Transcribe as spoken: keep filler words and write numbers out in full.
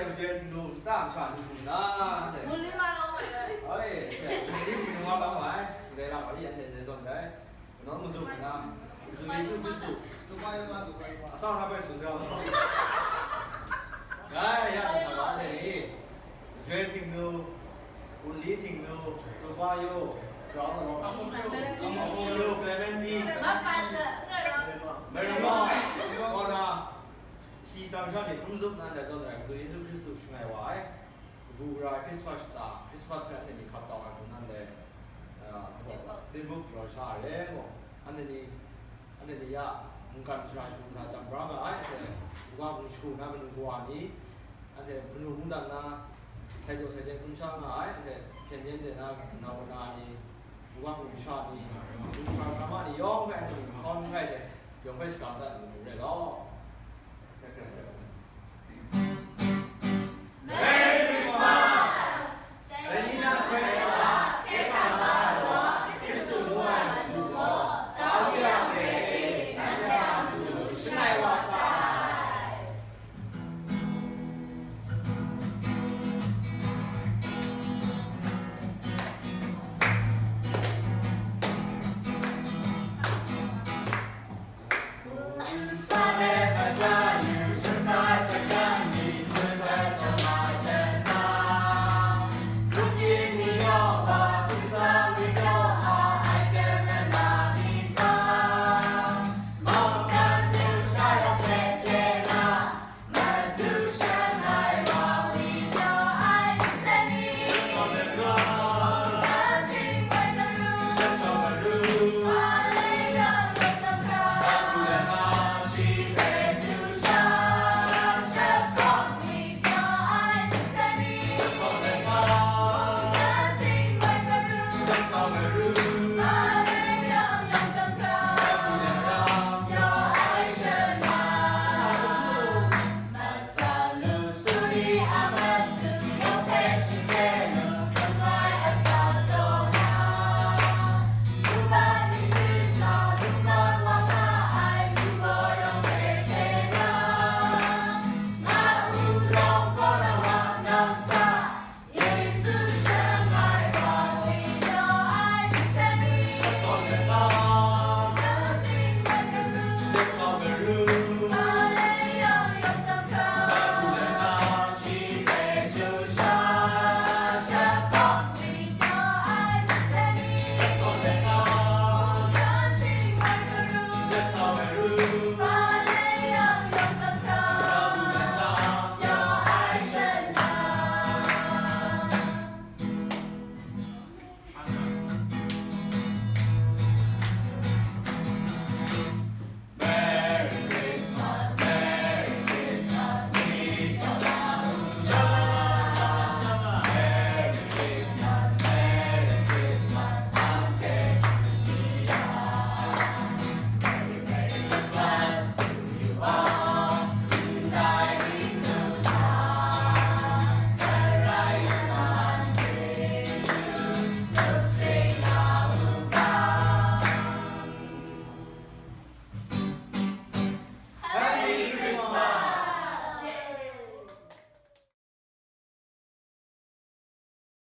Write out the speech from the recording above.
Majen lu nta masha ni hpung na, de. Muli ma long mai dai. Oi, de, muli hpung wa long mai. De la, oi, yan de, de zong dai. Nang mazum na. Madu Yesu Kristu. Tuba yo ma, tuba yo ma. Asau na bai su jang. Ai, ya, na ba de ni. Jwe ting nu, uli ting nu, tuba yo. Rau lo. Amu yo, Clementi. Ma pa se, ngai lo. Merima, ona. Shi tang sha ni hkrum zup nan dai zawn rai, Madu Yesu Hkristu shangai wa ai, kabu gara ai Christmas shata, Christmas hpe anhte ni hkap tau ai hpung nan dai, ah, Steamboat. Steamboat galaw sha ai re, ngo. Anhte ni, anhte ni ya mungkan shara shagu na jam bra nga ai, anhte buga bung shagu na kanu kawa ni, anhte manu mungdan na, sai jaw sai jen hkrum sha nga ai, anhte hpyen yen de na, na wa na ni, buga bung sha ni, bung sha sha ma ni yawng hpe anhte ni hkawn hkai de, yawng hpe shakam dat lu re law.